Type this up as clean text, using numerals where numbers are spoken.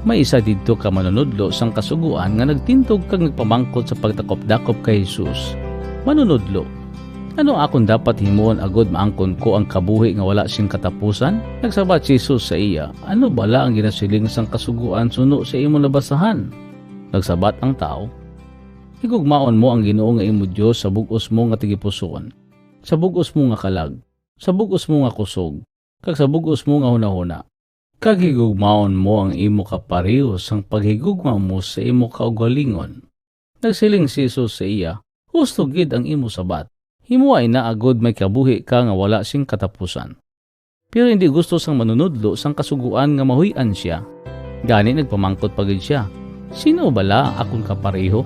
May isa didto ka manunudlo sang kasuguan nga nagtindog kag nagpamangkot sa pagdakop-dakop kay Jesus. "Manunudlo, ano akon dapat himuon agod maangkon ko ang kabuhi nga wala sing katapusan?" Nagsabat si Jesus sa iya, "Ano bala ang ginasiling sang kasuguan suno sa imo nabasahan?" Nagsabat ang tao, "Higugmaon mo ang Ginoo nga imo Dios sa bug-os mo nga tagipusoon, sa bug-os mo nga kalag, sa bug-os mo nga kusog, kag sa bug-os mo nga hunahuna. Kag higugmaon mo ang imo kapareho sang paghigugma mo sa imo kaugalingon." Nagsiling si Jesus sa iya, "Husto gid ang imo sabat. Himua ina agod may kabuhi ka nga wala sing katapusan." Pero hindi gusto sang manunudlo sang kasuguan nga mahuy-an siya. Gani nagpamangkot pa gid siya, "Sino bala akon kapareho?"